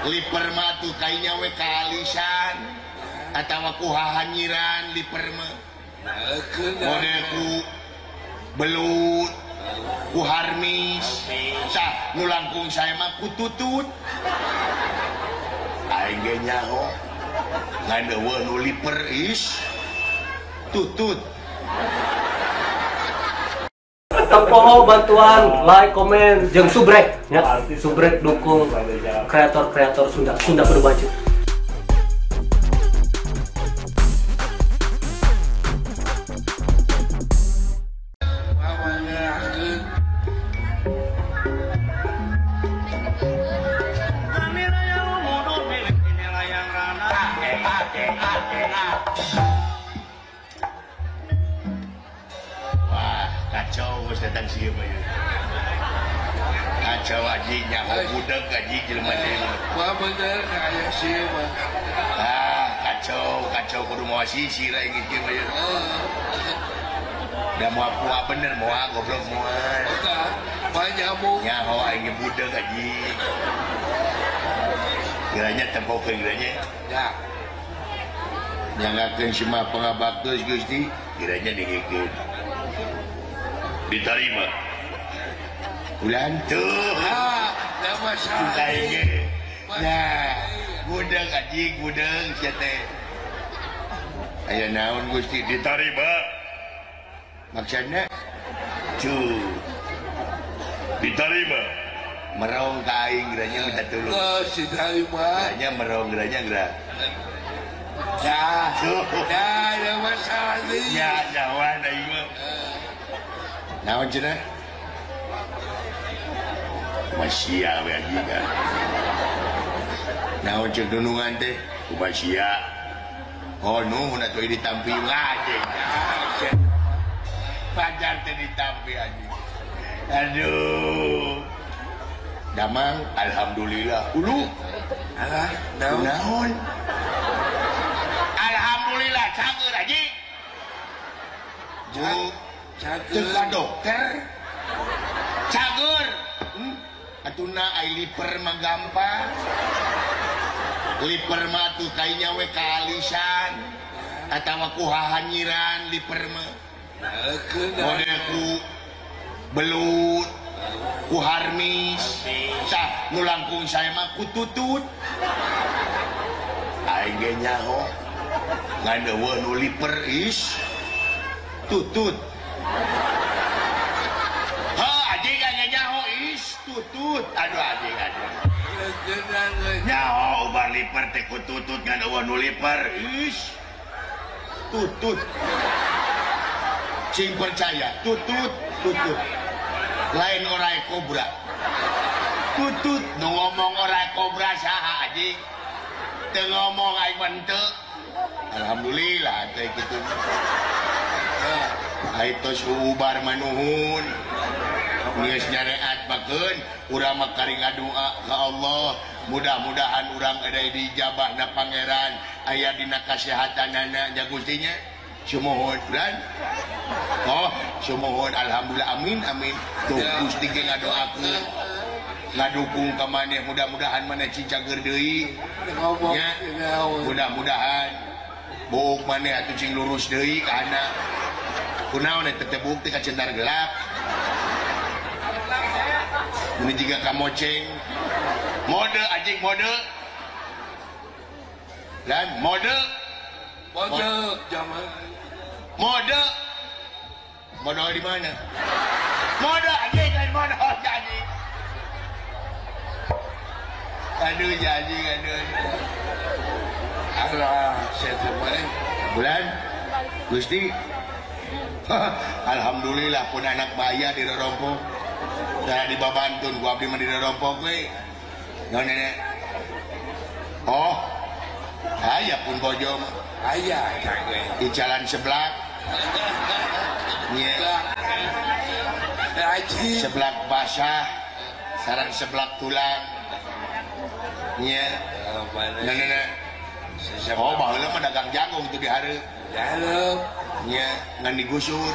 Liper mah tuh kainya we kaalisan atawa ku hahanyiran liper mah. Mode ku belut, ku harmis, tah nu langkung saya mah ku tutut. Aing ge nyaho ngan eueuh nu liper is tutut. Tempoho bantuan, like, komen, jeung subrek ya. Subrek dukung kreator-kreator Sunda, Sunda kudu maju. Kacau geus datang sieun mah. Kacau aji nyaho budak aji jelema teh. Wah bener aya sieun mah. Ah, kacau, kacau kudu moal sisir aing kieu mah. Da moal kuat bener moal goblok moal. Tah, moal nyambung. Nyaho aing budak aji. Kiranya tempokeun kiranya. Ya. Nyangakeun si mah pangabaktos Gusti, kiranya dingikeun. Diterima. Ulan tuh. Ah, nama saya. Nah, gudang aji gudang sia teh. Aya naon Gusti diterima. Maksudna tuh. Diterima. Merong ka aing geranya minta tulung. Oh, diterima. Geranya merong geranya gerak. Ya, tuh. Ya, nama saya. Ya, nyawa aing mah. Naon cenah? Kumasia we anjing kan. Naon ceuk dunungan teh? Kumasia. Oh nuhun atuh ditampi anjing. Pajar teh ditampi anjing. Aduh. Damang alhamdulillah. Ulu. Alah, naon? Alhamdulillah cager anjing. Bu cager ka dokter cager atuna ai liper mah gampang liper mah atuh kainya we kaalisan atawa ku hahanyiran liper mah mode ku belut ku harmis tah nu langkung saya mah ku tutut aing ge nyaho ngan eueuh nu liper is tutut. Ha anjing nyaho is tutut. Aduh anjing aduh. Nyaho ubar liper teh ku tutut ngan eueuh nu liper is tutut. Cing percaya tutut tutut. Lain orai kobra. Tutut nu ngomong orai kobra saha anjing? Teu ngomong aing mah henteu. Alhamdulillah teh kitu. Aitos ubar manuhun geus nyareat bakeun urang mah kari ngadua ka Allah mudah-mudahan urang ada dijabahna pangeran aya dina kasehatanana nya Gusti nya sumuhun dan oh sumuhun alhamdulillah amin amin tuh Gusti ge ngadoakeun ngadukung ka maneh mudah-mudahan maneh cicager deui nya mudah-mudahan buuk maneh atuh cing lurus deui ka anak kunaon eta teh buuk teh kacendar gelap. Ini juga kamoceng. Mode anjing mode. Dan mode. Mode zaman. Mode. Modal di mana? Mode anjing lain modal anjing. Aduh anjing aduh. Alah, saya teh bulan Gusti. Alhamdulillah pun anak baya di rorompok. Cara dibabantun ku abdi mah di rorompok we. Naon nenek? Oh. Aya pun bojo mah. Aya kage. Di jalan seblak. Nya. Seblak basah, sareng seblak tulang. Nya. Nenek. Oh, baheula mah dagang jagung tuh di hareup. Hareup. Nya ngan digusur.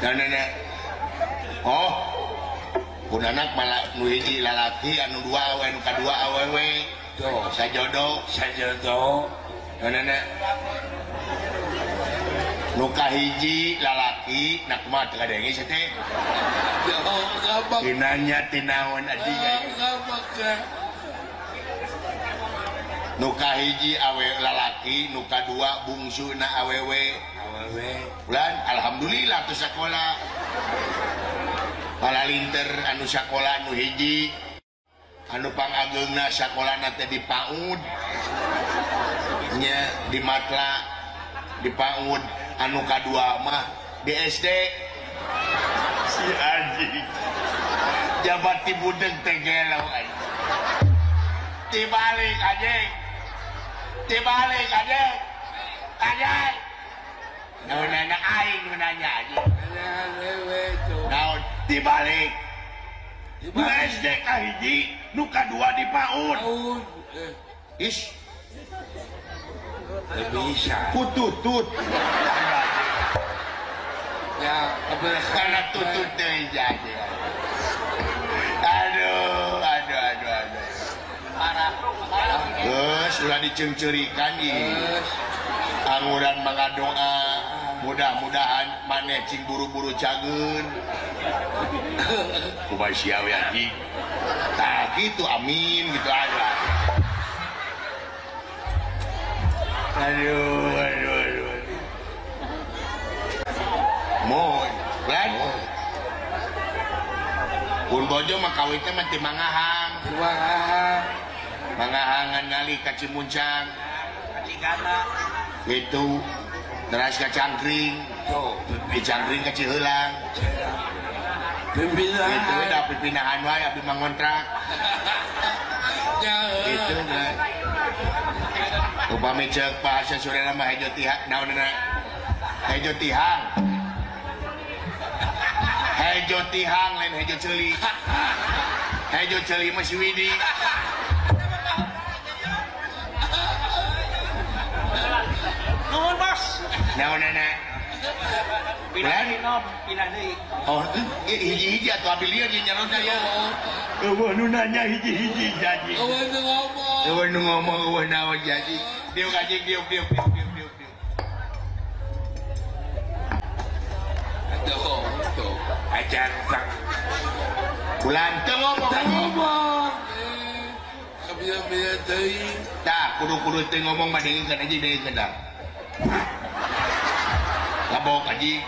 Dan nenek. Oh. Pun anak malah nu hiji lalaki anu dua awe nu kadua awewe. Tuh, sajodo, sajodo. Nenek nu kahiji lalaki nak kumaha teu kadenge sia teh. Tinanya tinaon adi nu kahiji awe lalaki nu kadua bungsuna awewe. Awewe. Bulan alhamdulillah tuh sakola. Palalinter anu sakola nu hiji anu pangageungna sakolana teh di PAUD nya di Matla di PAUD anu kadua mah di SD si anjing jabat ti budeg teh gelo anjing tibalik anjing tibalik anjing anjing naon aing nu nanya anjing naon dibalik nu SD kahiji nu kadua di PAUD is bisa kututut ya karena tutut deui jadi aduh aduh aduh aduh parah geus ulah diceungceurikan ieu anguran mangadoa mudah-mudahan maneh cing buru-buru cageun kumaha sia we anjing tah kitu amin gitu aja. Aduh aduh aduh moy lan pun bojo mah kawin teh mah ti mangahang mangahangan ngali ka Cimuncang ka Cigana gitu teras ka Cangkring tuh di Cangkring ka Ciheulang pimpinan gitu da pipinahan wae abdi mah ngontrak gitu ge upami ceuk bahasa Sunda mah hejo tihang naonna hejo tihang hejo tihang lain hejo ceuli hejo ceuli mah si Widi. Nuhun bos. Naonana? Pindah nom, pindah deui. Oh, hiji-hiji atuh abdi lieu jeung nyarona ya. Eueuh nu nanya hiji-hiji jadi. Eueuh nu ngomong. Eueuh nu ngomong eueuh naon jadi. Diuk anjing diuk diuk diuk diuk diuk. Aduh, tuh. Ajar tang. Bulan teu ngomong. Teu ngomong. Kabila-bila teuing. Tah, kudu-kudu teu ngomong mah deungkeun anjing deungkeun dah. Labok anjing.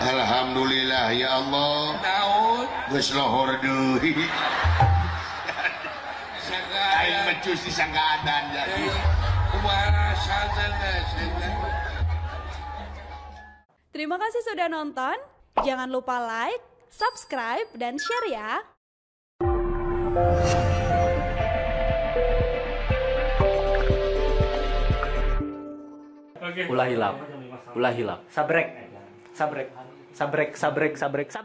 Alhamdulillah ya Allah. Naon? Geus lohor deui. Aing mecus di sangkaadan jadi. Kumaha rasana? Terima kasih sudah nonton. Jangan lupa like, subscribe, dan share ya. Ulah hilap, ulah hilap. Sabrek, sabrek, sabrek, sabrek, sabrek, sabrek.